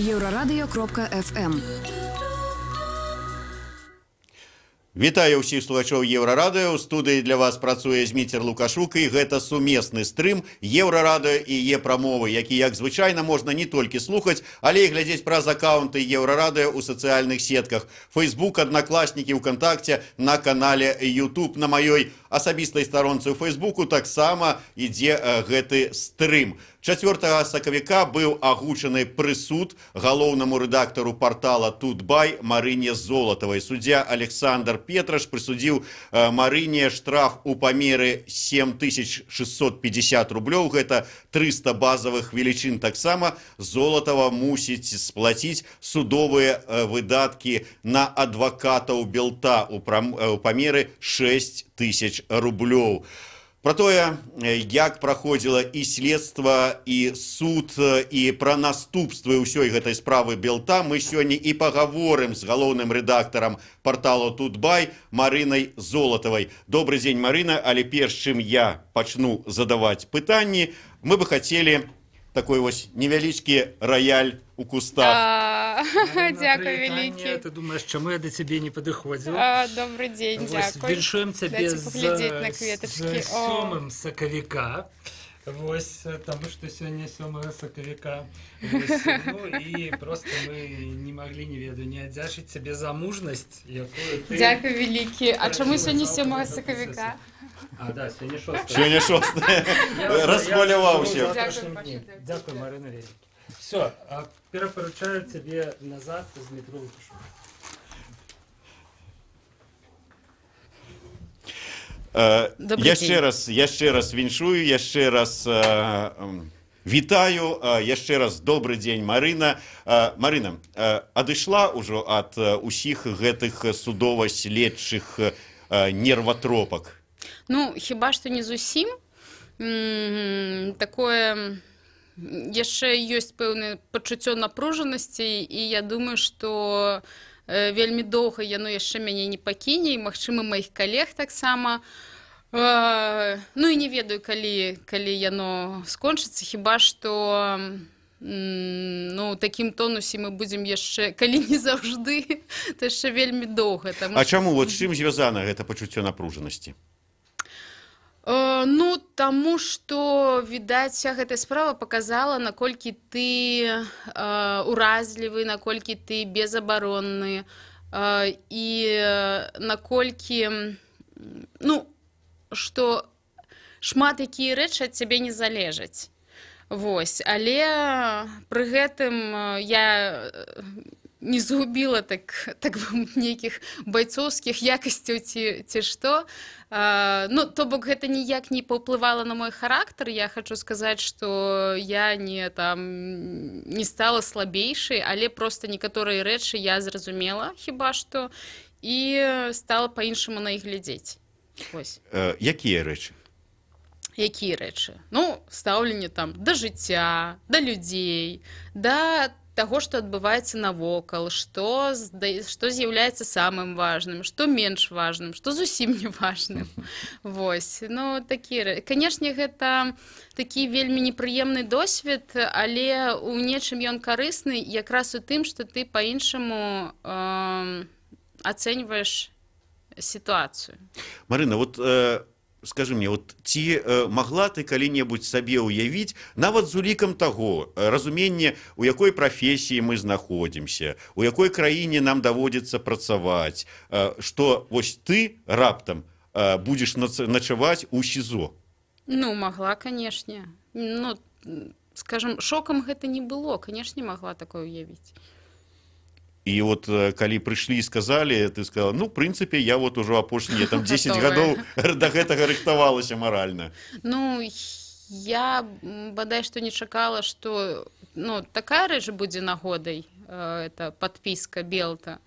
Еўрарадыё.фм. Вітаю ўсіх слухачоў Еўрарадыё. У студыі для вас працуе Зміцер Лукашук, і гэта сумесны стрым Еўрарадыё і Е-прамовы, які, як звычайна, можна не толькі слухаць, але і глядзець праз аккаунты Еўрарадыё ў сацыяльных сетках. Facebook, Аднакласнікі, ВКонтакте, на канале YouTube, на маёй асабістай старонцы ў Фейсбуку таксама ідзе гэты стрым. 4 сакавіка быў агучаны прысуд галоўнаму рэдактару партала Тутбай Марыне Золатавай. Суддзя Александр Петраш прысудзіў Марыне штраф у памеры 7650 рублёў, гэта 300 базавых велічын. Таксама Золатава мусіць сплаціць судовыя выдаткі на адвакатаў Белта у памеры 6000 рублёў. Пра тое, як праходзіла і следства, і суд, і пра наступствы ўсёй гэтай справы Белта мы сёння і пагаворым з галоўным рэдактарам парталу Тутбай Марынай Золатавай. Добры дзень, Марына, але перш чым я пачну задаваць пытанні, мы бы хацелі такой вось невялічкі раяль у кустах. Дзякуй вялікі. Ты думаеш, чаму я да цябе не падыходзіў? Добры дзень, дзякуй. Віншуем цябе Дайце паглядзець на кветачкі. з 7 сакавіка. Вось, таму што сёння 7 сакавіка. Вось, ну і проста мы не маглі, не ведаю, не аддзячыць цябе за мужнасць, якую ты Дзякуй вялікі. А чаму сёння працавала 7 за сакавіка? А, да, сёння 6. Сёння 6. Расхваляваўся. Дзякуй, Паша, дзякуй. Дзякуй, Марына, вялікі. Всё, перапаручаю цябе назад Змітру Лукашуку. Добрый дзень. Яшчэ раз віншую, яшчэ раз вітаю, яшчэ раз добры дзень, Марына. Марына, адышла ўжо ад усіх гэтых судова-следчых нерватропак? Ну, хіба што не зусім. Такое яшчэ ёсць пэўнае пачуццё напружанасці, і я думаю, што вельмі доўга яно яшчэ мяне не пакіне, і, магчыма, маіх калег таксама. Ну і не ведаю, калі яно скончыцца, хіба што такім тонусе мы будзем яшчэ, калі не заўжды, то яшчэ вельмі доўга. Таму А што чаму, вот з чым звязана гэта пачуццё напружанасці? Ну, таму што, відаць, вся гэтая справа паказала, наколькі ты уразлівы, наколькі ты безабаронны, і наколькі, ну, што шмат якія рэчы ад цябе не залежаць. Вось, але пры гэтым я не згубіла так бы нейкіх байцоўскіх якасцяў ці што. Ну, то бок гэта ніяк не паўплывала на мой характар. Я хачу сказаць, што я не стала слабейшай, але проста некаторыя рэчы я зразумела хіба што і стала па-іншаму на іх глядзець. Вось. Якія рэчы? Якія рэчы? Ну, стаўленне да жыцця, да людзей, да таго, што адбываецца навокал, што з'яўляецца самым важным, што менш важным, што зусім не важным. Вось. Ну, такі канешне, гэта такі вельмі непрыемны досвед, але ў нечым ён карысны якраз у тым, што ты па-іншаму ацэньваеш сітуацыю. Марына, вот скажи мне, вот ці магла ты калі-небудзь сабе ўявіць, нават з улікам таго, разуменне, у якой прафесіі мы знаходзімся, у якой краіне нам даводзіцца працаваць, што вось ты раптам будзеш начаваць у СІЗО? Ну, магла, канешне. Ну, скажем, шокам гэта не было, канешне, магла такое уявіць. І вот калі прыйшлі і сказалі, ты сказала, ну, в прынцыпе, я вот ужо апошнія 10 Гатовая. гадоў да гэтага рыхтавалася маральна. Ну, я бадай што не чакала, што, ну, такая рэч будзе нагодай, это падпіска Белта.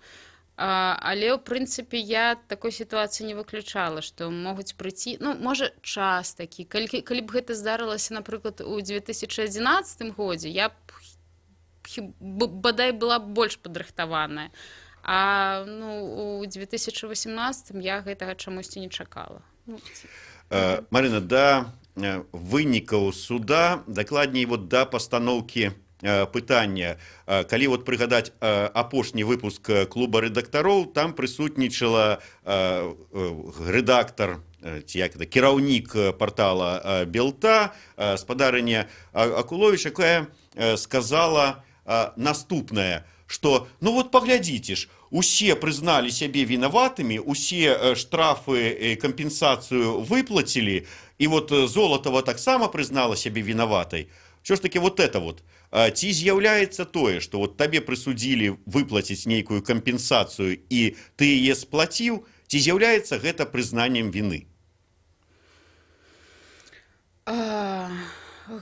Але, ў прынцыпе, я такой сітуацыі не выключала, што могуць прыйці, ну, можа, час такі. Калі б гэта здарылася, напрыклад, у 2011 годзе, я б бадай была б больш падрыхтаваная. А, ну, у 2018 я гэтага чамусьці не чакала. Ну, ці- Марына, да вынікаў суда, дакладней, вот да пастаноўкі пытанне. Калі вот прыгадаць апошні выпуск клуба рэдактароў, там прысутнічала рэдактар ці як это, кіраўнік портала «Белта» спадарыня Акулович, якая сказала наступнае, что ну вот паглядзіце ж, усе прызналі сябе вінаватымі, усе штрафы, кампенсацыю выплацілі, і вот Золотова таксама прызнала сябе вінаватай. Все ж таки вот это вот, ці з'яўляецца тое, что вот табе прысудзілі выплаціць нейкую кампенсацыю і ты яе сплаціў, ці з'яўляецца гэта прызнаннем віны?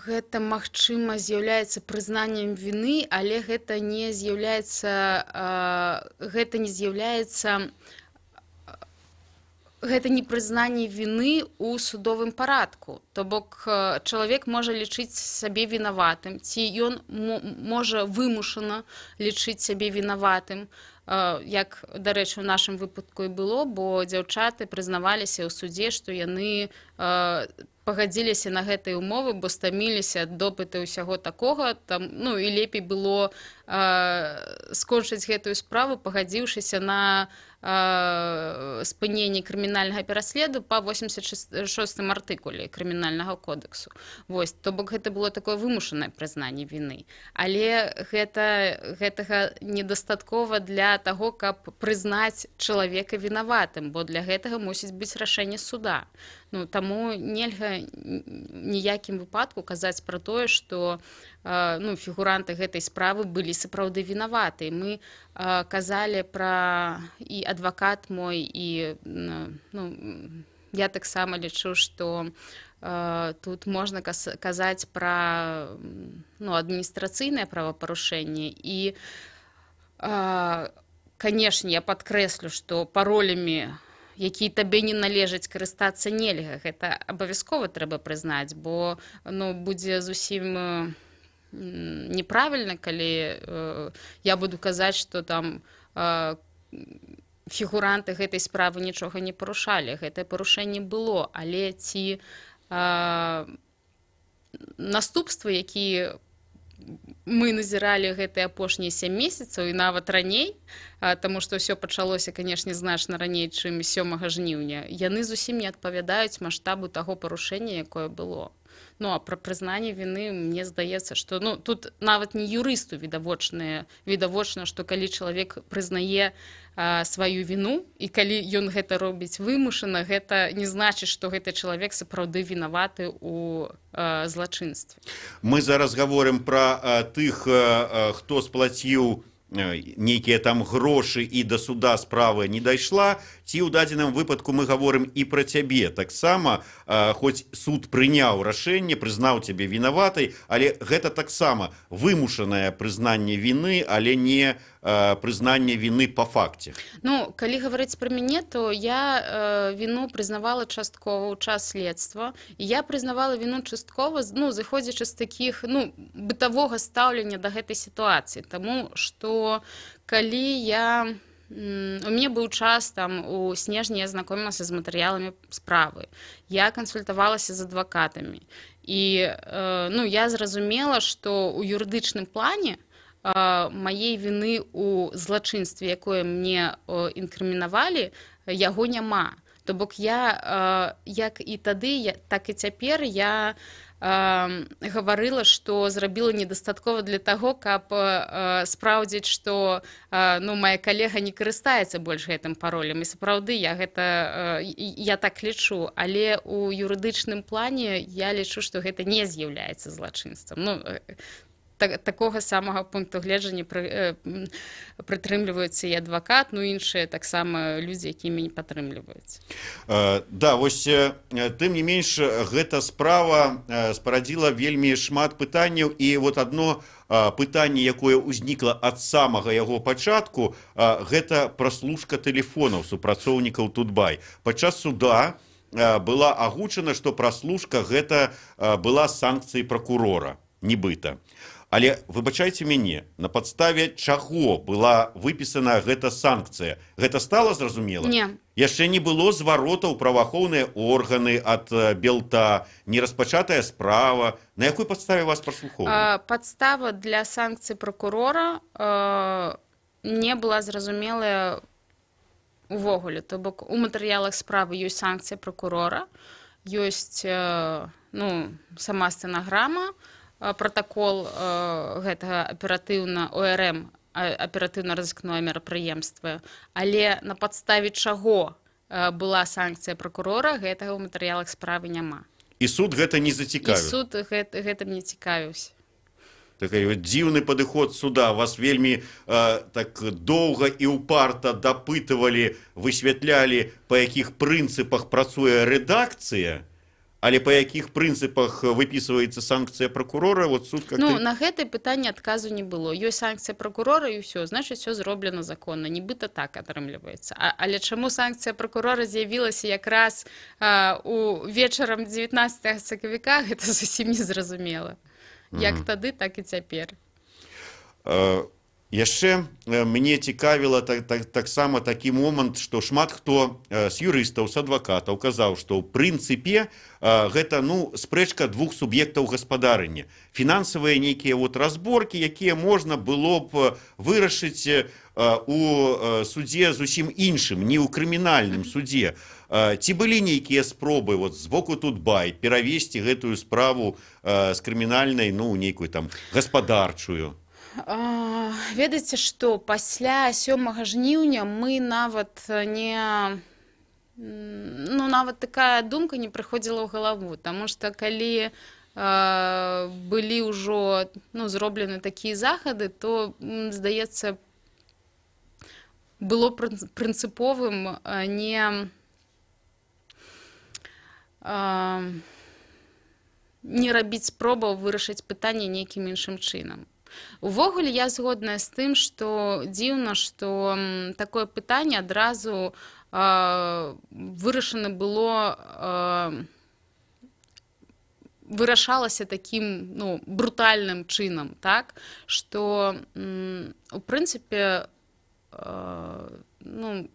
Гэта, магчыма, з'яўляецца прызнаннем віны, але гэта не з'яўляецца, гэта не прызнанне віны ў судовым парадку. То бок чалавек можа лічыць сабе вінаватым, ці ён можа вымушана лічыць сябе вінаватым, як, дарэчы, у нашым выпадку і было, бо дзяўчаты прызнаваліся ў судзе, што яны пагадзіліся на гэтыя умовы, бо стаміліся ад допыты, ўсяго такога там, ну і лепей было скончыць гэтую справу, пагадзіўшыся на спыненне крымінальнага пераследу па 86 артыкуле Крымінальнага кодексу. Вось, то бок гэта было такое вымушанае прызнанне віны, але гэтага недастаткова для таго, каб прызнаць чалавека вінаватым, бо для гэтага мусіць быць рашэнне суда. Ну, таму нельга ніякім выпадку казаць пра тое, што ну, фігуранты гэтай справы былі сапраўды вінаваты. Мы казалі пра, і адвакат мой, і ну, я таксама лічу, што тут можна казаць пра, ну, адміністрацыйнае правапарушэнне. І канешне, я падкрэслю, што паролямі, які табе не належаць, карыстацца нельга. Гэта абавязкова трэба прызнаць, бо, ну, будзе зусім неправільна, калі я буду казаць, што там фігуранты гэтай справы нічога не парушалі. Гэтае парушэнне было, але ці наступствы, якія мы назіралі гэтыя апошнія 7 месяцаў і нават раней, таму што ўсё пачалося, канешне, значна раней, чым 7 жніўня, яны зусім не адпавядаюць маштабу таго парушэння, якое было. Ну а пра прызнанне віны, мне здаецца, што, ну, тут нават не юрысту відавочна, што калі чалавек прызнае сваю віну і калі ён гэта робіць вымушана, гэта не значыць, што гэты чалавек сапраўды вінаваты у злачынстве. Мы зараз гаворым пра тых, хто сплаціў нейкія там грошы і да суда справы не дайшла, ці ў дадзеным выпадку мы гаворым і пра цябе таксама? Хоць суд прыняў рашэнне, прызнаў цябе вінаватай, але гэта таксама вымушанае прызнанне віны, але не прызнанне віны па факце. Ну, калі гаварыць пра мяне, то я віну прызнавала часткова ў час следства, і я прызнавала віну часткова, ну, зыходзячы з такіх, ну, бытавога стаўлення да гэтай сітуацыі. Таму што калі у мяне быў час, там, у снежні я знакомілася з матэрыяламі справы, я кансультавалася з адвакатамі, і ну, я зразумела, што ў юрыдычным плане маей віны у злачынстве, якое мне інкрымінавалі, яго няма. То бок я як і тады, так і цяпер я гаварыла, што зрабіла недастаткова для таго, каб спраўдзіць, што ну, моя калега не карыстаецца больш гэтым паролем. І сапраўды я так лічу, але у юрыдычным плане я лічу, што гэта не з'яўляецца злачынствам. Ну, такога самага пункту гледжання прытрымліваюцца і адвакат, ну, іншыя таксама людзі, якія мяне падтрымліваюць. Да, вось тым не менш гэта справа спарадзіла вельмі шмат пытанняў, і вот одно пытанне, якое ўзнікла ад самага яго пачатку, гэта праслушка тэлефонаў супрацоўнікаў Тутбай. Падчас суда была агучана, што праслушка гэта была санкцыі пракурора нібыта. Але, выбачайце мяне, на падставе чаго была выпісана гэта санкцыя? Гэта стала зразумела? Не. Яшчэ не было зваротаў праваахоўныя органы ад Белта, не распачатая справа. На якой падставе вас праслухоўвалі? Падстава для санкцый пракурора не была зразумелая увогуле. То бок у матэрыялах справы ёсць санкцыя пракурора, ёсць ну, сама стэнаграма, пратакол гэтага аператыўна ОРМ, аператыўна-разыскное мерапрыемства, але на падставе чаго была санкцыя пракурора, гэтага ў матэрыялах справы няма. І суд гэта не зацікавіў? І суд гэтым не цікавіўся. Такі вот дзіўны падыход суда. Вас вельмі так доўга і ўпарта дапытывалі, высвятлялі, па якіх прынцыпах працуе рэдакцыя, але па якіх прынцыпах выпісваецца санкцыя пракурора, вот суд как-то... Ну, на гэтае пытанне адказу не было. Ёсць санкцыя пракурора, і ўсё, значыць, ўсё зроблена законна. Нібыта так атрымліваецца. Але чаму санкцыя пракурора з'явілася якраз у вечарам 19 сакавіка, гэта зусім незразумела. Як тады, так і цяпер. Яшчэ мне цікавіла таксама такі момант, што шмат хто з юрыстаў, з адвакатаў казаў, што ў прынцыпе гэта, ну, спрэчка двух суб'ектаў гаспадарання. Фінансавыя нейкія вот разборкі, якія можна было б вырашыць у судзе зусім іншым, не ў крымінальным судзе. Ці былі нейкія спробы вот з боку Тутбай перавесці гэтую справу з крымінальнай, ну, нейкую там гаспадарчую? Ведаеце, што пасля 7 жніўня мы нават не... Ну, нават такая думка не прыходзіла ў галаву, таму што калі былі ўжо, ну, зроблены такія захады, то, здаецца, было прынцыповым не рабіць спробаў вырашыць пытанне нейкім іншым чынам. Увогуле я згодная з тым, што дзіўна, што такое пытанне адразу вырашана было, вырашалася такім, ну, брутальным чынам, так, што у прынцыпе, ну,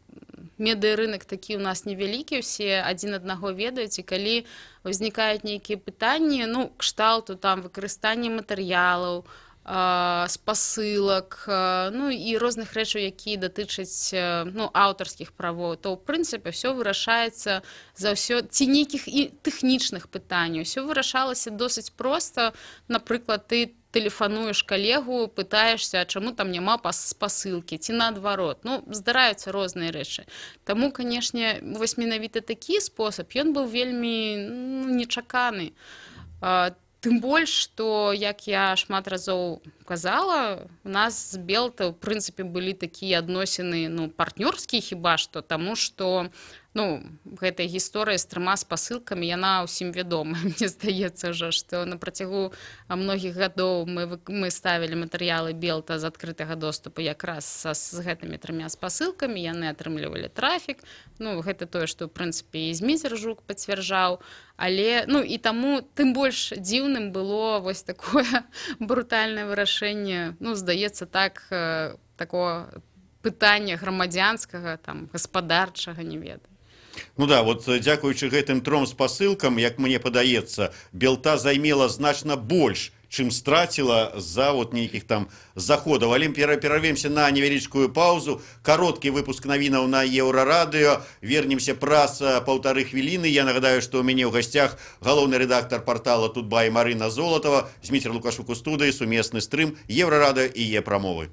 медыарынак такі ў нас невялікі, усе адзін аднаго ведаюць, і калі ўзнікаюць нейкія пытанні, ну, кшталту там выкарыстання матэрыялаў, спасылак, ну і розных рэчаў, якія датычаць, ну, аўтарскіх правоў, то ў прынцыпе ўсё вырашаецца за ўсё, ці нейкіх і тэхнічных пытанняў, ўсё вырашалася досыць проста. Напрыклад, ты тэлефануеш калегу, пытаешся, чаму там няма спасылкі, ці наадварот. Ну, здараюцца розныя рэчы. Таму, канешне, вось менавіта такі спосаб, ён быў вельмі, ну, нечаканы. Тым больш, што, як я шмат разоў казала, у нас з Белта, ў прынцыпе, былі такія адносіны, ну, партнёрскія хіба што, таму што, ну, гэтая гісторыя з трыма спасылкамі, яна ўсім вядома. Мне здаецца ўжо, што на працягу многіх гадоў мы ставілі матэрыялы Белта з адкрытага доступу якраз з гэтымі трымя спасылкамі, яны атрымлівалі трафік. Ну, гэта тое, што, ў прынцыпе, і Зміцер Жук пацвярджаў. Але, ну, і таму тым больш дзіўным было вось такое брутальнае вырашэнне, ну, здаецца, так, такого пытання грамадзянскага, там, гаспадарчага, не ведаю. Ну да, вот дзякуючы гэтым тром спасылкам, як мне падаецца, Белта займела значна больш, чым страціла за вот нейкіх там заходаў. Але перарвемся на невялічкую паузу. Кароткі выпуск навінаў на Еўрарадыё. Вернемся праз паўтары хвіліны. Я нагадаю, што ў мяне ў гасцях галоўны рэдактар партала Тутбай Марына Золатава, Зміцер Лукашук у студыі, сумесны стрым Еўрарадыё і Е-прамовы.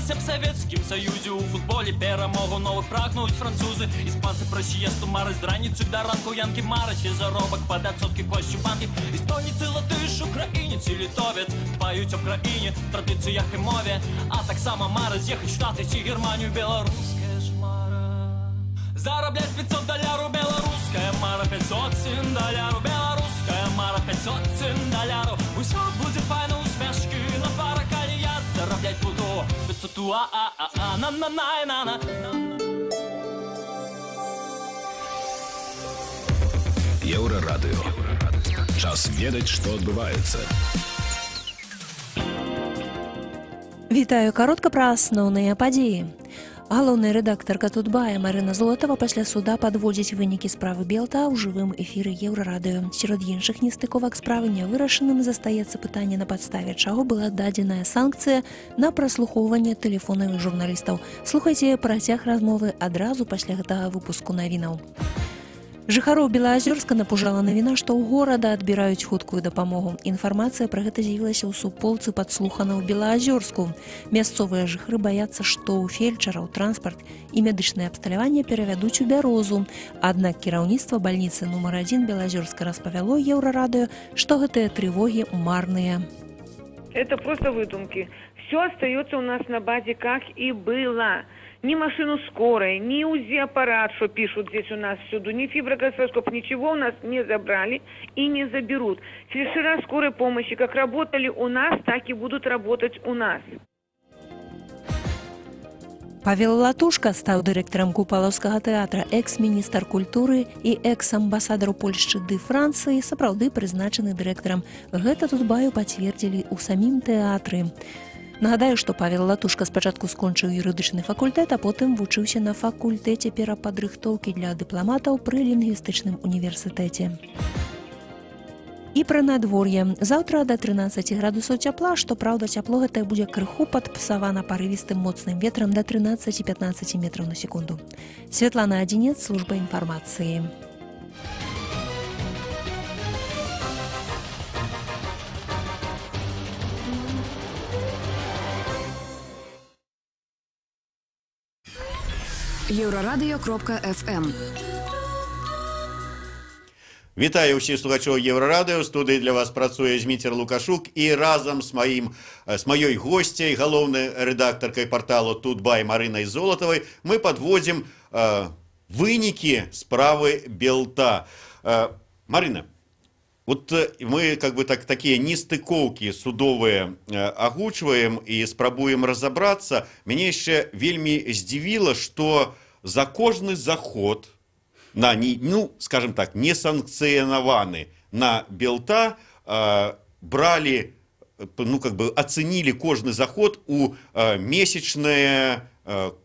Аб Савецкім Саюзе у футболе перамогу новых прагнуць французы, іспанцы пра сіесту мараць з раніцы да ранку, янкі мараць і заробак пад адсоткі класць у банкі, эстоніцы, латыш, украінец і літовец дбаюць аб краіне, традыцыях і мове, а таксама мараць з'ехаць Штаты ці Германію. Беларуская ж мара зарабляць 500 даляру, беларуская мара 500 даляру, беларуская мара 500 даляру. Усё будзе файна, усмешкі на тварах, калі я зарабляць буду. становится туа а а а на на на на на. Еўрарадыё. Час ведаць, што адбываецца. Вітаю, каротка пра асноўныя падзеі. Галоўная рэдактарка Тутбая Марына Золотава пасля суда падводзіць вынікі справы Белта ў жывым эфіры Еўрарадыё. Сярод іншых нестыковак справы нявырашаным застаецца пытанне, на падставе чаго была дадзеная санкцыя на праслухоўванне тэлефонаў журналістаў. Слухайце працяг размовы адразу пасля гэтага выпуску навінаў. Жыхароў Белаазёрска напужала навіна, што ў горада адбіраюць хуткую дапамогу. Інфармацыя пра гэта з'явілася ў суполцы падслухана ў Белаазёрску. Мясцовыя жыхары баяцца, што ў фельчараў транспарт і медычнае абсталяванне перавядуць у Бярозу. Аднак кіраўніцтва бальніцы нумар 1 Белаазёрска распавяло Еўрарадыё, што гэтыя трывогі марныя. Это просто выдумки. Все остается у нас на базе, как и было. Ни машину скорой, ни УЗИ-аппарат, что пишут здесь у нас всюду, ни фиброгастроскоп, ничего у нас не забрали и не заберут. Фельдшера скорой помощи как работали у нас, так и будут работать у нас. Павел Латушка стаў дырэктарам Купалаўскага тэатра, экс-міністр культуры і экс-амбасадар Польшчы ды Францыі сапраўды прызначаны дырэктарам. Гэта Тутбаю пацвердзілі ў самім тэатры. Нагадаю, што Павел Латушка спачатку скончыў юрыдычны факультэт, а потым вучыўся на факультэце перападрыхтоўкі для дыпламатаў пры лінгвістычным універсітэце. І пра надвор'е. Заўтра да 13 градусаў цяпла, што праўда, цяпло гэтае будзе крыху падпсавана парывістым моцным ветрам да 13-15 метраў на секунду. Святлана Адзінец, служба інфармацыі. Еўрарадыё.фм. Вітаю ўсіх слухачоў Еўрарадыё. У студыі для вас працуе Зміцер Лукашук і разам з маёй госцяй, галоўнай рэдактаркай парталу Тутбай Марынай Золатавай, мы падводзім вынікі справы Белта. Марына, вот мы как бы так, такія нестыкоўкі судовыя агучваем і спрабуем разабрацца. Мяне яшчэ вельмі здзівіла, што за кожны заход на, ну, скажем так, несанкцыянаваны на Белта бралі, ну, как бы оценили кожны заход у месячны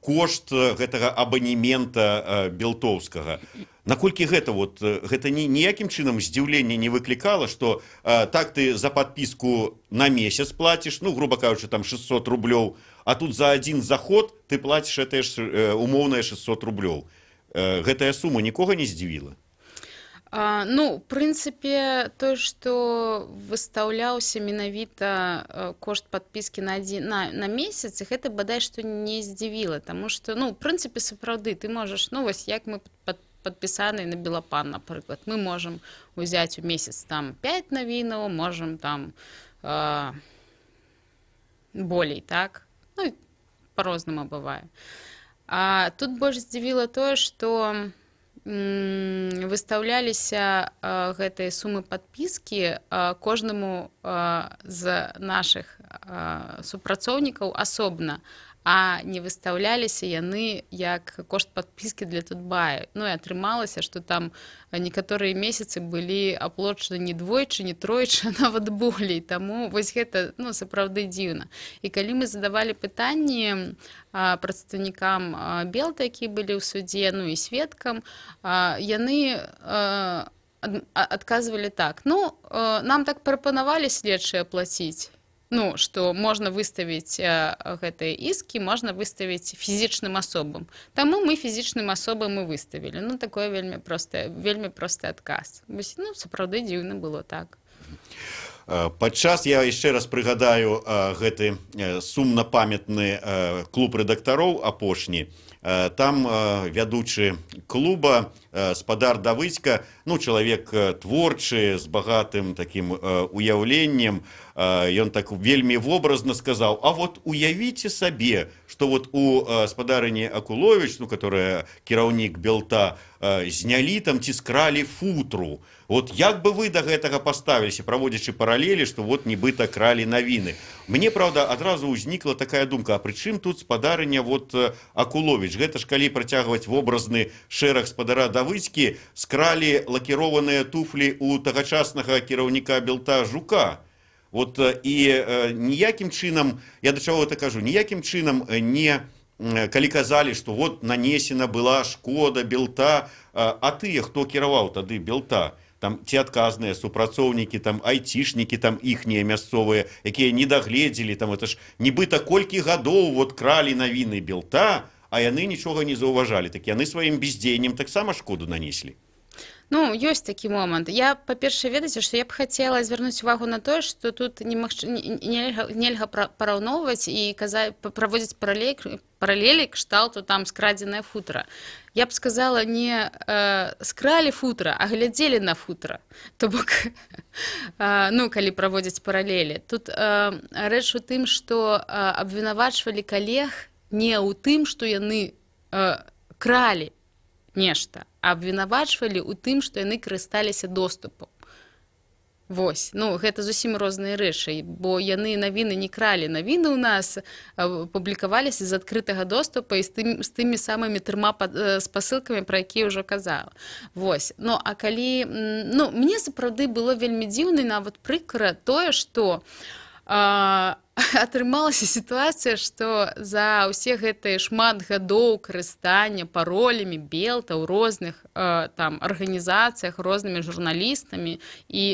кошт гэтага абанемента белтоўскага. Наколькі гэта вот, гэта ніякім чынам здзіўлення не выклікала, што так ты за подпіску на месяц платишь, ну, грубо кажучы, там 600 рублёў, а тут за один заход ты платишь это ж умоўнае 600 рублёў. Гэтая сума нікога не здзівіла? Ну, в прынцыпе, тое, што выстаўляўся менавіта кошт падпіскі на месяц, гэта бадай што не здзівіла, таму што, ну, в прынцыпе, сапраўды, ты можаш, ну, вось як мы падпісаны на Белапан, напрыклад, мы можам узяць у месяц там 5 навінаў, можам там болей, так? Ну, по-рознаму бывае. А тут больш здзівіла тое, што выстаўляліся гэтыя сумы падпіскі кожнаму з нашых супрацоўнікаў асобна, а не выстаўляліся яны як кошт падпіскі для Тутбая. Ну і атрымалася, што там некаторыя месяцы былі аплочаны не двойчы, не тройчы, а нават болей. Таму вось гэта, ну, сапраўды дзіўна. І калі мы задавалі пытанні прадстаўнікам Белта, якія былі ў судзе, ну і сведкам, яны адказвалі так: ну, нам так прапанавалі следчыя плаціць. Ну, што можна выставіць гэтыя іскі, можна выставіць фізічным асобам. Таму мы фізічным асобам і выставілі. Ну, такое вельмі просты адказ. Вось, ну, сапраўды дзіўна было так. Падчас, я яшчэ раз прыгадаю гэты сумна-памятны клуб рэдактароў апошні. Там вядучы клуба Спадар Давыдзька, ну, чалавек творчы, з багатым такім уяўленнем, ён так вельмі вобразна сказаў: «А вот уявіце сабе, что вот у спадарыні Акулович, ну, которая кіраўнік Белта, знялі там ці скралі футру. Вот як бы вы до гэтага паставіліся?» Праводзячы паралелі, что вот нібыта кралі навіны. Мне, правда, адразу ўзнікла такая думка: а прычым тут спадарыня вот Акулович? Гэта ж калі працягваць вобразны шэраг спадара Давыдзькі, скралі лакіраваныя туфлі у тагачаснага кіраўніка Белта Жука. Вот і ніякім чынам, я да чаго это кажу, ніякім чынам не калі казалі, что вот нанесена была шкода Белта, а тыя, хто кіраваў тады Белта, там ці адказныя супрацоўнікі, там айцішнікі, там іхнія мясцовыя, якія не дагледзелі там, это ж нібыта колькі гадоў вот кралі навіны Белта, а яны нічога не заўважалі, так яны сваім бездзеяннем таксама шкоду нанеслі. Ну, ёсць такі момант. Я, па-першае, ведаеце, што я б хацела звярнуць увагу на тое, што тут нельга параўноўваць і праводзіць паралелі кшталту там скрадзеная футра. Я б сказала, не скралі футра, а глядзелі на футра. То бок, ну, калі праводзіць паралелі. Тут рэч у тым, што абвінавачвалі калег не ў тым, што яны кралі нешта, а абвінавачвалі ў тым, што яны карысталіся доступам. Вось, ну, гэта зусім розныя рэчы, бо яны навіны не кралі. Навіны ў нас публікаваліся з адкрытага доступа і з тымі самымі трыма спасылкамі, пра якія ўжо казала. Вось. Ну, а калі, ну, мне сапраўды было вельмі дзіўна і нават прыкра тое, што атрымалася сітуацыя, што за ўсе гэтыя шмат гадоў карыстання паролямі Белта ў розных там арганізацыях рознымі журналістамі і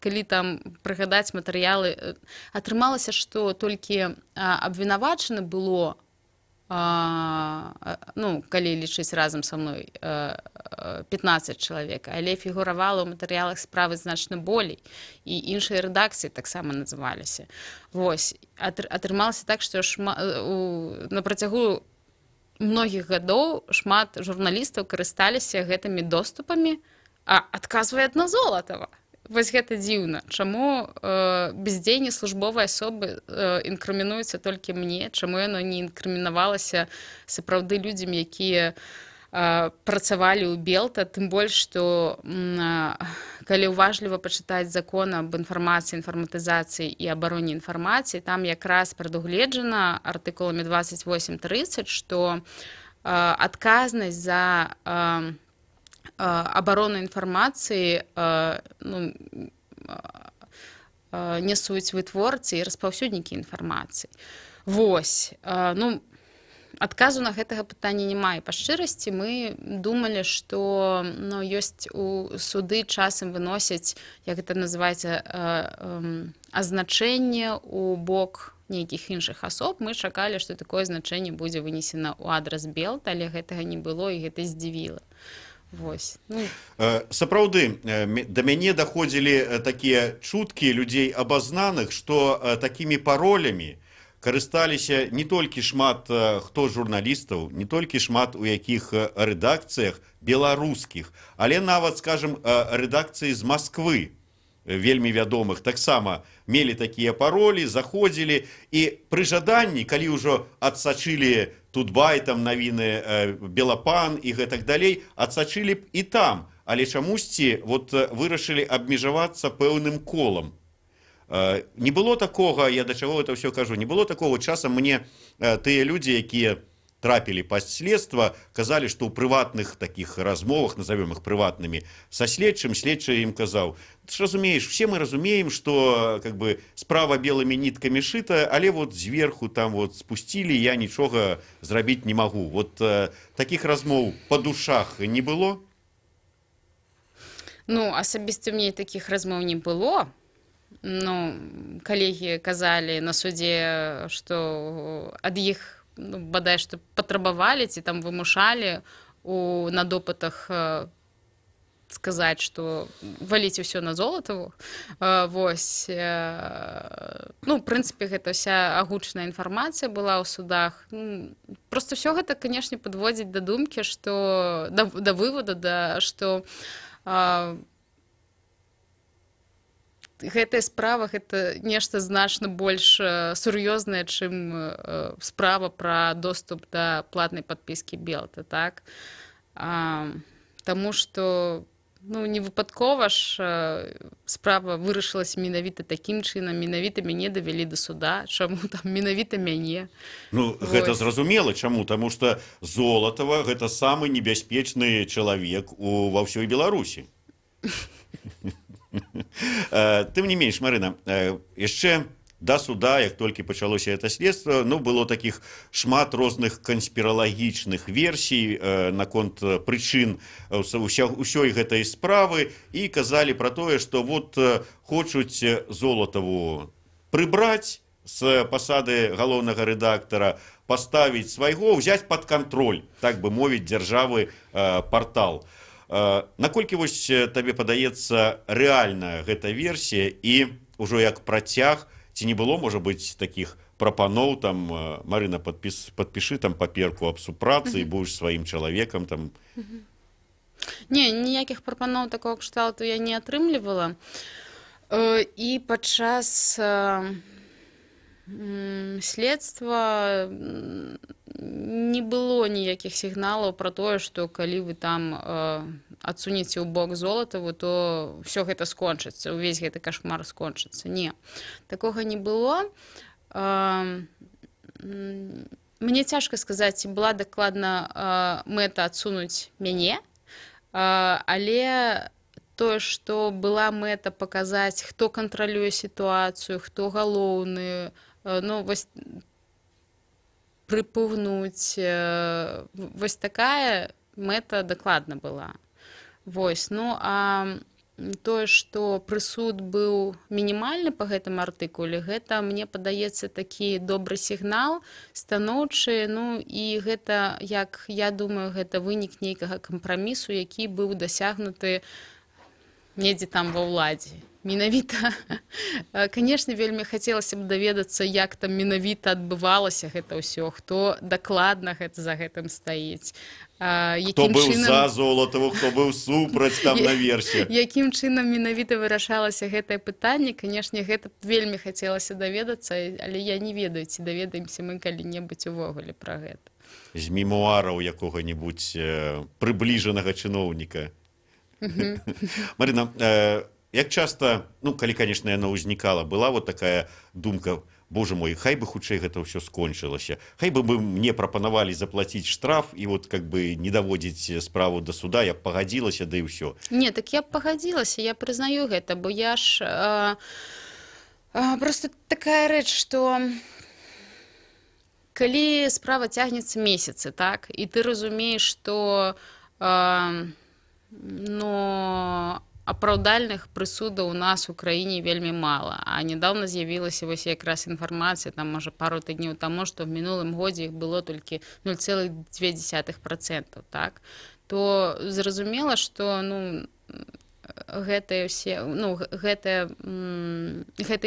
калі там прыгадаць матэрыялы, атрымалася, што толькі абвінавачана было, ну, калі лічыць разам са мной, 15 чалавек, але фігуравала ў матэрыялах справы значна болей, і іншыя рэдакцыі таксама называліся. Вось, атрымалася так, што на працягу многіх гадоў шмат журналістаў карысталіся гэтымі доступамі, а адказвае адна Золатава. Вось гэта дзіўна. Чаму бездзеянне службовай асобы інкрымінуецца толькі мне? Чаму яно не інкрымінавалася сапраўды людзям, якія працавалі ў Белта? Тым больш, што калі ўважліва пачытаць закон аб інфармацыі, інфарматызацыі і абароне інфармацыі, там якраз прадугледжана артыкуламі 28-30, што адказнасць за абарону інфармацыі ну, несуць вытворцы і распаўсюднікі інфармацыі. Вось, ну, адказу на гэтага пытання няма. І па шчырасці мы думалі, што, ну, ёсць у суды часам выносяць, як гэта называецца, азначэнне ў бок нейкіх іншых асоб. Мы чакалі, што такое значэнне будзе вынесена ў адрас Белта, але гэтага не было, і гэта здзівіла. Вось. Ну. Сапраўды, да мяне даходзілі такія чуткі людзей абазнаных, што такімі паролямі карысталіся не толькі шмат хто журналістаў, не толькі шмат у якіх рэдакцыях беларускіх, але нават, скажем, рэдакцыі з Масквы, вельмі вядомых, таксама мелі такія паролі, заходзілі і пры жаданні, калі ўжо адсачылі Тутбай, там навіны Белапан і гэтак далей, адсачылі б і там, але чамусьці вот вырашылі абмежавацца пэўным колам. Не было такога, я да чаго это ўсё кажу, не было такого, часам мне тыя людзі, якія трапілі пад следства, казалі, што ў прыватных такіх размовах, назовем их прыватнымі, са следчым, следчы ім казаў: «Ты ж разумееш, все мы разумеем, что как бы справа белымі ніткамі шыта, але вот зверху там вот спусцілі, я нічога зрабіць не магу». Вот такіх размоў па душах не было? Ну, асабіста мне такіх размоў не было. Ну, калегі казалі на суде, што ад іх, ну, бадай што патрабавалі ці там вымушалі на допытах. сказаць, што валіць усё на Золатаву. Вось, ну, в прынцыпе, гэта вся агучная інфармацыя была ў судах. Ну, просто ўсё гэта, канешне, падводзіць да думкі, што да выводу, да, што гэтая справа — гэта нешта значна больш сур'ёзнае, чым справа пра доступ да платнай падпіскі Белта, так. Таму што, ну, не выпадкова ж справа вырашылася менавіта такім чынам, менавіта мяне давялі да суда. Чаму там менавіта мяне? Ну, гэта зразумела чаму, таму што Золатава — гэта самы небяспечны чалавек ва ўсёй Беларусі. Тым не менш, Марына, яшчэ да суда, як толькі пачалося это следства, ну, было такіх шмат розных канспіралагічных версій наконт прычын ўсёй гэтай справы, і казалі пра тое, што вот хочуць Золатаву прыбраць з пасады галоўнага рэдактара, паставіць свайго, ўзяць пад кантроль, так бы мовіць, дзяржавы партал. Наколькі вось табе падаецца рэальная гэта версія, і ўжо як працяг, ці не было, можа быць, такіх прапаноў там: «Марына, падпішы там паперку аб супрацы, і будзеш сваім чалавекам там»? Не, ніякіх прапаноў такого кшталту я не атрымлівала. І падчас следства не было ніякіх сігналаў пра тое, што калі вы там адсунеце ў бок Золатаву, то ўсё гэта скончыцца, увесь гэты кашмар скончыцца. Не, такога не было. Мне цяжка сказаць, ці была дакладна мэта адсунуць мяне, але тое, што была мэта паказаць, хто кантралюе сітуацыю, хто галоўны, ну, вось прыпугнуць, вось такая мэта дакладна была. Вось, ну а тое, што прысуд быў мінімальны па гэтым артыкуле, гэта, мне падаецца, такі добры сігнал, станоўчы. Ну і гэта, як я думаю, гэта вынік нейкага кампрамісу, які быў дасягнуты недзе там ва ўладзе. Менавіта, канешне, вельмі хацелася б даведацца, як там менавіта адбывалася гэта ўсё, хто дакладна гэта за гэтым стаіць. Хто быў за Золатаву, хто быў супраць там наверсе. Якім чынам менавіта вырашалася гэтае пытанне, канешне, гэта б вельмі хацелася даведацца, але я не ведаю, ці даведаемся мы калі-небудзь увогуле пра гэта. З мемуараў якога-небудзь прыбліжанага чыноўніка. Марына, як часта, ну, калі, конечно, яно ўзнікала, была вот такая думка: «Боже мой, хай бы хутчэй гэта ўсё скончылася, хай бы мне прапанавалі заплаціць штраф і вот как бы не даводзіць справу до суда, я б пагадзілася, да і ўсё»? Не, так я б пагадзілася, я прызнаю гэта, бо я ж просто такая рэч, што калі справа цягнецца месяцы, так, і ты разумееш, што но апраўдальных прысудаў у нас у краіне вельмі мала, а нядаўна з'явілася вось якраз інфармацыя, там, можа, пару тыдняў таму, што в мінулым годзе іх было толькі 0,2%, так, то зразумела, што, ну, гэтыя ўсе, ну, гэтыя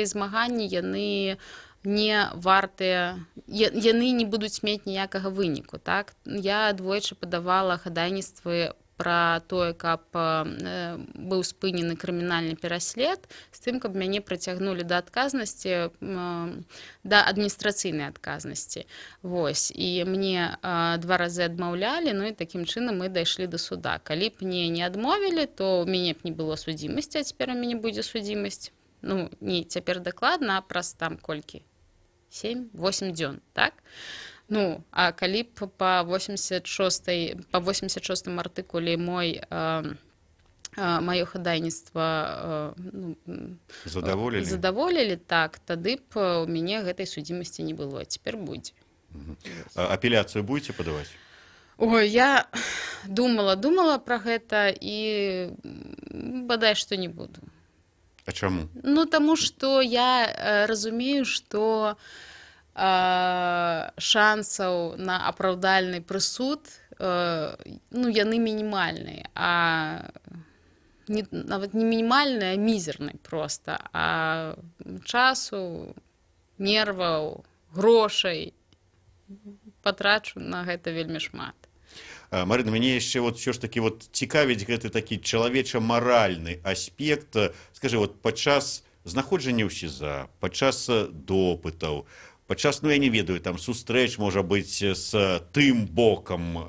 змаганні, яны не вартыя, яны не будуць мець ніякага выніку. Так, я двойчы падавала хадайніцтвы пра тое, каб быў спынены крымінальны пераслед, з тым, каб мяне прыцягнулі да адказнасці, да адміністрацыйнай адказнасці. Вось, і мне два разы адмаўлялі, ну і такім чынам мы дайшлі да суда. Калі б мне не адмовілі, то ў мяне б не было судзімасці, а цяпер у мяне будзе судзімасць. Ну, не цяпер дакладна, а праз там колькі? 7-8 дзён, так? Ну, а калі б па 86 артыкуле маё хадайніцтва ну, Задаволілі? Задаволілі, так, тады б у мяне гэтай судзімасці не было, а цяпер будзе. А апеляцыю будете падаваць? Ой, я думала, думала пра гэта і бадай што не буду. А чаму? Ну, таму што я разумею, што шансаў на апраўдальны прысуд, ну, яны мінімальныя, а не, нават не мінімальны, а мізерны просто. А часу, нерваў, грошай патрачу на гэта вельмі шмат. Марына, мяне яшчэ вот ўсё ж таки вот цікавіць гэты такі чалавеча-маральны аспект. Скажы, вот падчас знаходжання ў СІЗА, падчас допытаў, падчас, ну, я не ведаю, там, сустрэч, можа быць, з тым бокам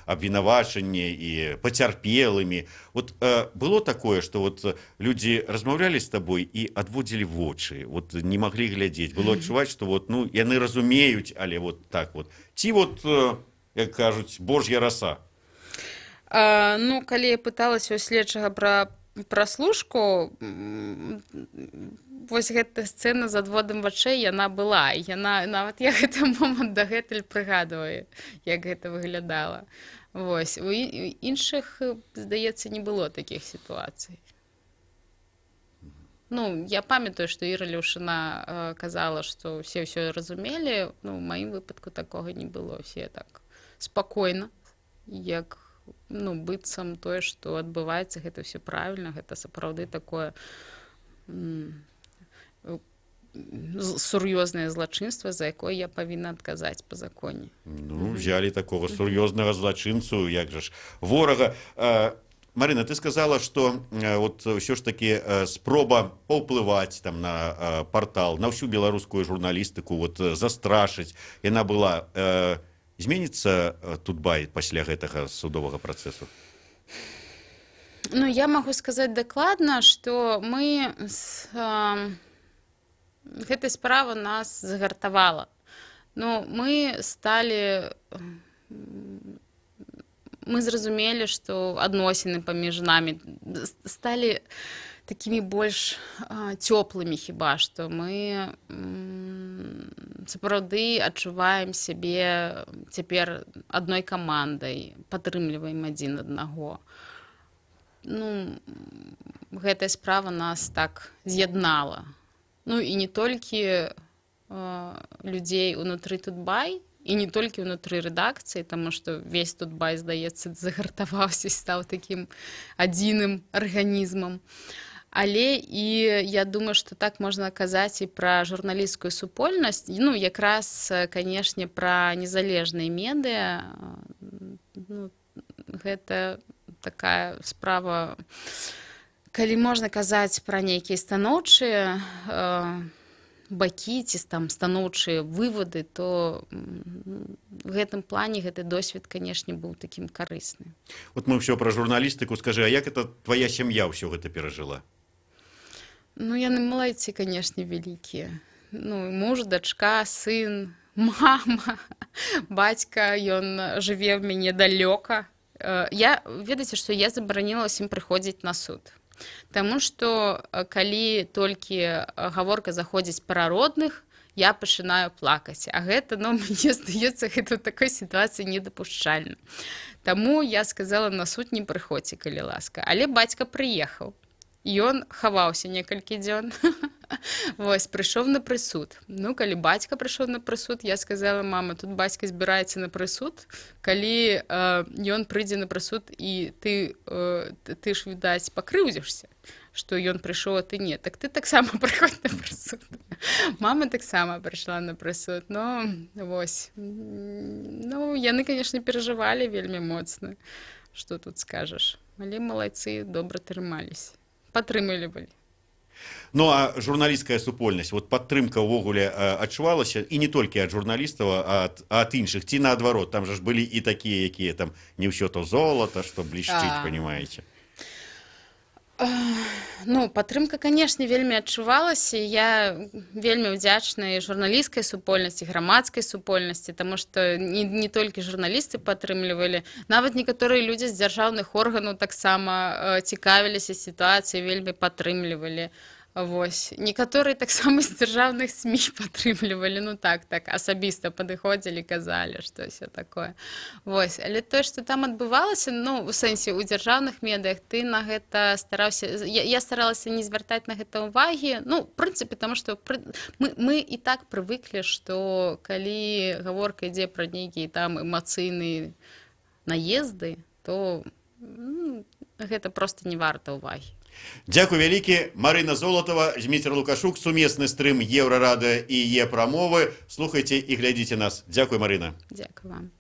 абвінавачання і пацярпелымі. Вот было такое, што вот людзі размаўлялі з табой і адводзілі вочы, вот не маглі глядзець, было адчуваць, што вот, ну, яны разумеюць, але вот так вот. Ці вот, як кажуць, божья раса? Ну, калі я пыталася ў следчага пра праслушку, вось гэта сцэна з адводам вачэй, яна была. Яна нават, я гэты момант дагэтуль прыгадваю, як гэта выглядала. Вось. У іншых, здаецца, не было такіх сітуацый. Ну, я памятаю, што Іра Леўшына казала, што ўсе ўсё разумелі. Ну, у маім выпадку такога не было. Усе так спакойна, як, ну, быццам тое, што адбываецца, гэта ўсё правільна, гэта сапраўды такое сур'ёзнае злачынства, за якое я павінна адказаць па законе. Ну, взяли такого сур'ёзнага злачынцу, як жа ж, ворага. Марына, ты сказала, что вот ўсё ж таки спроба паўплываць там на партал, на ўсю беларускую журналістыку, вот застрашыць, яна была. Зменіцца Тутбай пасля гэтага судовага працэсу? Ну, я магу сказаць дакладна, што гэта справа нас загартавала. Ну, мы зразумелі, што адносіны паміж намі сталі такімі больш цёплымі, хіба што мы сапраўды адчуваем сябе цяпер адной камандай, падтрымліваем адзін аднаго. Ну, гэтая справа нас так з'яднала. Ну і не толькі людзей унутры Тутбай і не толькі ўнутры рэдакцыі, таму што весь Тутбай, здаецца, загартаваўся і стаў такім адзіным арганізмам. Але і я думаю, што так можна казаць і пра журналісцкую супольнасць, ну, якраз, канешне, пра незалежныя медыа. Ну, гэта такая справа, калі можна казаць пра нейкія станоўчыя бакі ці там станоўчыя выводы, то в гэтым плане гэты досвед, канешне, быў такім карысны. Вот мы ўсё пра журналістыку, скажы, а як это твоя сям'я ўсё гэта перажыла? Ну, яны малайцы, канешне, вялікія. Ну, муж, дачка, сын, мама, бацька, ён жыве ў мяне далёка. Я, ведаеце, што я забараніла ўсім прыходзіць на суд. Таму што калі толькі гаворка заходзіць пра родных, я пачынаю плакаць. А гэта, ну, мне здаецца, гэта ў такой сітуацыі недапушчальна. Таму я сказала: на суд не прыходзьце, калі ласка. Але бацька прыехаў. Ён хаваўся некалькі дзён. Вось, прыйшоў на прысуд. Ну, калі бацька прыйшоў на прысуд, я сказала: «Мама, тут бацька збіраецца на прысуд. Калі ён прыйдзе на прысуд і ты ж, відаць, пакрыўдзішся, што ён прыйшоў, а ты не. Так ты таксама прыходзь на прысуд». Мама таксама прыйшла на прысуд. Но вось. Ну, яны, конечно, перажывалі вельмі моцна. Што тут скажаш? Але малайцы, добра трымаліся. Падтрымлівалі. Ну а журналісцкая супольнасць, вот падтрымка ўвогуле адчувалася, і не толькі ад журналістаў, а ад іншых, ці наадварот, там жа ж былі і такія, якія там не ўсё то золото, што блішчыць, понимаете? Ну, падтрымка, канешне, вельмі адчувалася. Я вельмі ўдзячная і журналісцкай супольнасці, грамадскай супольнасці, таму што не толькі журналісты падтрымлівалі, нават некаторыя людзі з дзяржаўных органаў таксама цікавіліся сітуацыяй, вельмі падтрымлівалі. Вось. Некаторыя таксама з дзяржаўных СМІ падтрымлівалі, ну так, асабіста падыходзілі, казалі, што ўсё такое. Вось. Але тое, што там адбывалася, ну, у сэнсе, у дзяржаўных медыях, ты на гэта стараўся, я старалася не звяртаць на гэта ўвагі, ну, в прынцыпе, таму што мы і так прывыклі, што калі гаворка ідзе пра нейкія там эмацыйныя наезды, то гэта просто не варта ўвагі. Дзякуй вялікі. Марына Золатава, Зміцер Лукашук, сумесны стрым Еўрарадыё і Е-прамовы. Слухайце і глядзіце нас. Дзякуй, Марына. Дзякуй вам.